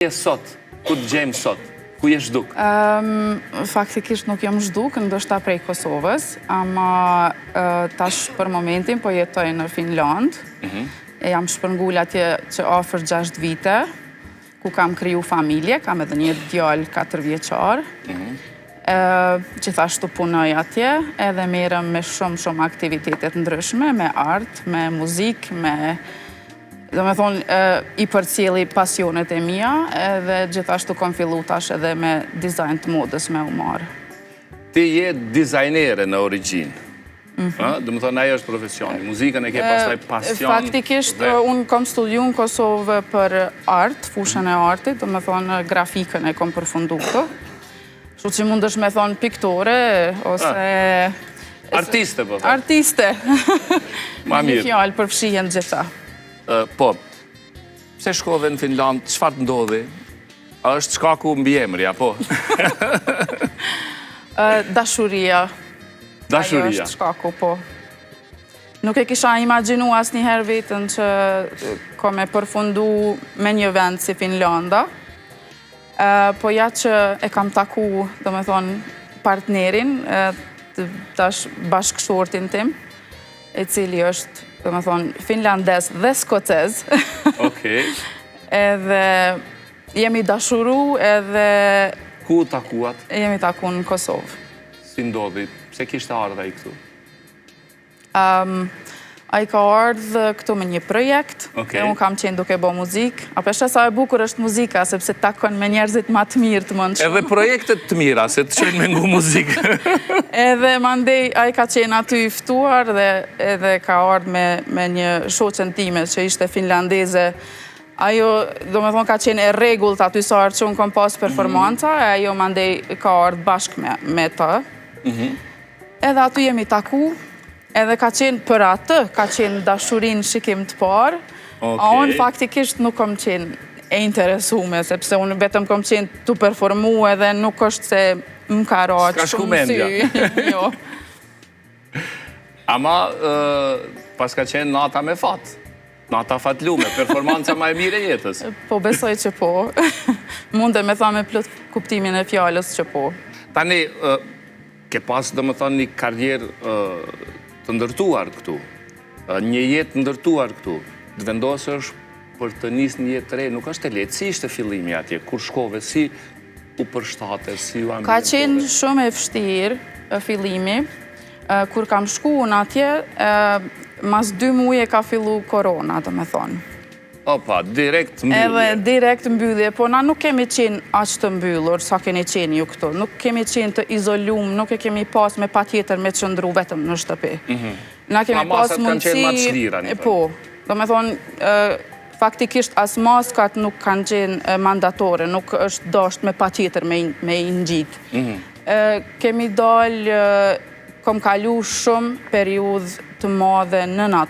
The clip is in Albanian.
Je sot? Ku të gjejmë sot? Ku je zhduk? Faktikisht nuk jam zhduk, ndoshta prej Kosovës, ama tash për momentin po jetoj në Finlandë. E jam shpërngul atje që afër 6 vite, ku kam kriju familje, kam edhe një djalë 4 vjeçar. Gjithashtu punoj atje, edhe merrem me shumë shumë aktivitete të ndryshme, me art, me muzikë, me, do me thonë, i përcjelli pasionet e mia, edhe gjithashtu kom fillu tash edhe me dizajn të modës me u marrë. Ti je dizajnere në origjinë. Do me thonë, ajo është profesioni. Muzikën e ke pastaj pasion. Faktikisht, unë kom studiu në Kosovë për art, fushën e artit, do me thonë, grafikën e kom përfundu këtu. Kështu që mundesh me thonë piktore, ose Ah. Artiste, po thonë. Artiste. Ma Një mirë. fjalë përfshihen gjitha. Po, pse shkove në Finland, çfarë të ndodhi? A është shkaku mbiemri, apo? Dashuria. Dashuria. Ajo është shkaku, po. Nuk e kisha imagjinu asnjëherë veten që kom me përfundu me një vend si Finlanda. Po ja që e kam taku, do me thonë, partnerin, tash bashkëshortin tim, i cili është, do me thonë, finlandez dhe skocez. Edhe jemi dashuru edhe Ku u takuat? Jemi taku në Kosovë. Si ndodhi? Pse kishte ardhur ai këtu? Ai ka ardhë këtu me një projekt, e unë kam qenë duke bo muzikë. A pe sheh sa e bukur është muzika, sepse takon me njerëzit ma të mirë të mundshëm. Edhe projektet të mira, se të qenë me ngu muzikë. Edhe mandej, ai ka qenë aty i ftuar dhe edhe ka ardhë me një shoqen time që ishte finlandeze. Ajo, do me thonë, ka qenë e rregullt aty sa herë që unë kom pas performanca, e ajo mandej ka ardhë bashkë me të. Edhe aty jemi taku, edhe ka qenë për atë, ka qenë dashuri në shikim të parë, a unë faktikisht nuk kom qenë e interesume, sepse unë vetëm kom qenë tu performu edhe nuk është se më ka ra S'ka shku shumë mendja. sy. Jo. Ama, pas ka qenë nata me fat. Nata fatlume, performanca ma e mirë e jetës. Po, besoj që po. Munde me tha me plot kuptimin e fjalës që po. Tani, ke pas, do më thonë, një karrierë të ndërtuar këtu, një jetë të ndërtuar këtu, të vendosësh për të nisë një jetë të re, nuk është e lehtë. Si ishte fillimi atje? Kur shkove, si u përshtate, si u Ka ambientove? qenë shumë e vështirë fillimi. Kur kam shku unë atje, mas 2 muje ka fillu korona, do me thonë. Opa, direkt mbyllje. Edhe direkt mbyllje, po na nuk kemi qenë aq të mbyllur sa keni qenë ju këtu. Nuk kemi qenë të izolum, nuk e kemi pas me patjetër me qëndru vetëm në shtëpi. Na kemi Pra masat pas kanë qenë ma të mundësi shlira, një Po, do me thonë, faktikisht as maskat nuk kanë qenë mandatore, nuk është dasht me patjetër me i ngjit. Kemi dalë, kom kalu shumë periudhë të madhe në natyrë.